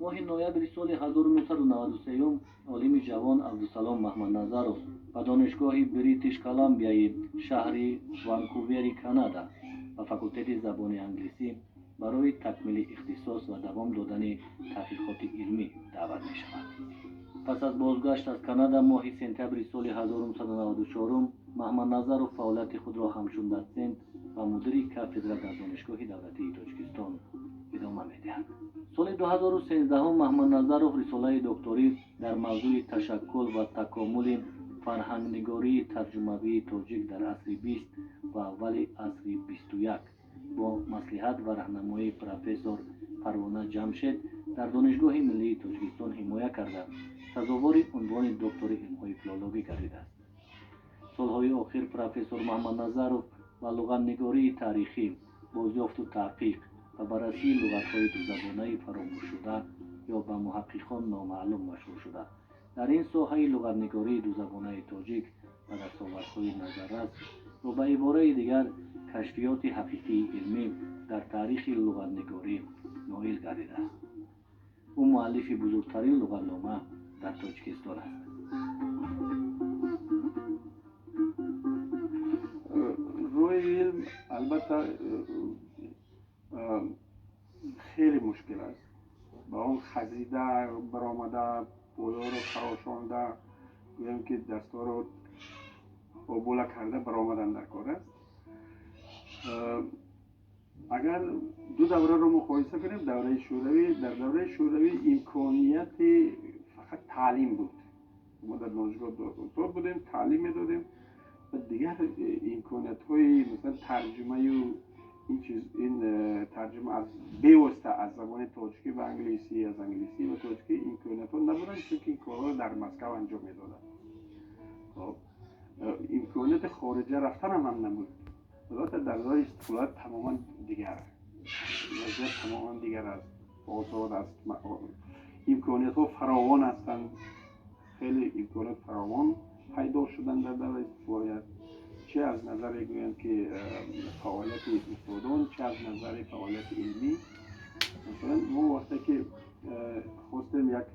Моҳи ноябри соли 1993 олими ҷавон Абдусалом Маҳмадназаров ба Донишгоҳи Бритиш Коламбияи шаҳри Ванкувери Канада ба факултети забони англисӣ барои такмили ихтисос ва давом додани таҳқиқоти илмӣ даъват мешавад. Пас аз бозгашт аз Канада, моҳи сентябри соли 1994 Маҳмадназаров фаъолияти худро ҳамчун дотсент ва мудири кафедра дар Донишгоҳи давлатии Тоҷикистон идома медиҳад. Соли 2013 Маҳмадназаров рисолаи докторӣ дар мавзӯи ташаккул ва такомули фарҳангнигории тарҷумавии тоҷик дар асри 20 ва аввали асри 21 бо маслиҳат ва раҳнамоии профессор Парвона Ҷамшед дар Донишгоҳи миллии Тоҷикистон ҳимоя карда, сазовори унвони доктори илмҳои филологӣ гардидааст. Солҳои охир профессор Маҳмадназаров ба луғатнигории таърихӣ, бозёфту таҳқиқ ва баррасии луғатҳои дузабонаи фаромӯшшуда ё ба муҳаққиқон номаълум машғул шуда, дар ин соҳаи луғатнигории дузабонаи тоҷик ба дастовардҳои назаррас ё, ба ибораи дигар, кашфиёти ҳақиқии илмӣ дар таърихи луғатнигорӣ ноил гардидааст. Ӯ муаллифи бузургтарин луғатнома дар Тоҷикистон аст. Рӯи илм, албатта, хеле мушкил аст. Ба он хазида баромада, поёро харошонда, гӯем ки дастҳоро обола карда баромадан дар кор аст. Агар ду давраро муқоиса кунем, давраи шӯравӣ, дар давраи шӯравӣ имконияти фақат таълим буд. Мо дар донишгоҳ устод будем, таълим медодем ва дигар имкониятҳои, масалан, тарҷумаю ин чиз, ин тарҷума аз бевосита аз забони тоҷикӣ ба англисӣ, аз англисӣ ба тоҷикӣ имкониятҳо набуданд, чунки ин корҳоро дар Москав анҷом медоданд. Хоб, имконияти хориҷа рафтанам ҳам набуд. Албатта, дар давраи истиқлолият тамоман дигар вазъият, тамоман дигар аст, озод аст, имкониятҳо фаровон ҳастанд, хеле имконият фаровон пайдо шуданд дар давраи истиқлолият, чӣ аз назаре, гӯям ки, фаъолияти устодон, чӣ аз назари фаъолияти илмӣ. Масалан, мо вақте ки хостем як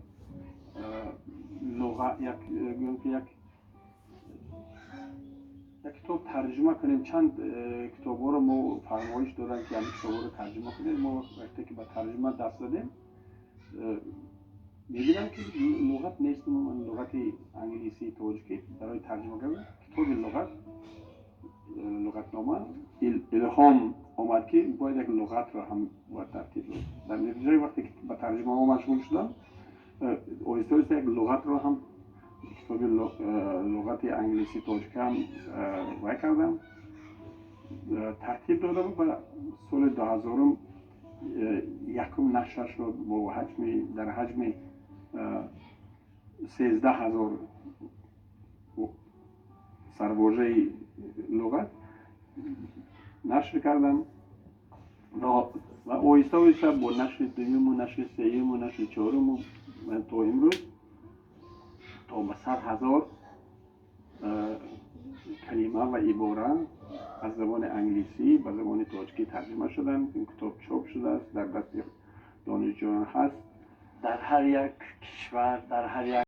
луға, як, гӯям ки, як китоб тарҷума кунем, чанд китобҳоро мо фармоиш доданд, ки ҳамин китобҳоро тарҷума кунем. Мо вақте ки ба тарҷума даст задем, мебинам, ки луғат нест, умуман луғати англисии тоҷикӣ барои тарҷума кардан китоби луғат, луғатнома. Илҳом омад, ки бояд як луғатро ҳам бояд тартиб дод. Дар натиҷаи вақте ки ба тарҷумаҳо машғул шудам, оҳиста оҳиста як луғатро ҳам, китоби луғати англисӣ тоҷикӣ ҳам вай кардам, тартиб додам ва соли 2000-ум якум нашрашро бо ҳаҷми, дар ҳаҷми 13 000 сарвожаи луғат нашр кардам ва оҳиста оҳиста бо нашри дуюму нашри сеюму нашри чоруму то имрӯз то ба 100 000 калима ва ибора аз забони англисӣ ба забони тоҷикӣ тарҷума шуданд. Ин китоб чоп шудааст, дар дасти донишҷӯён ҳаст. Дар ҳар як кишвар, дар ҳар як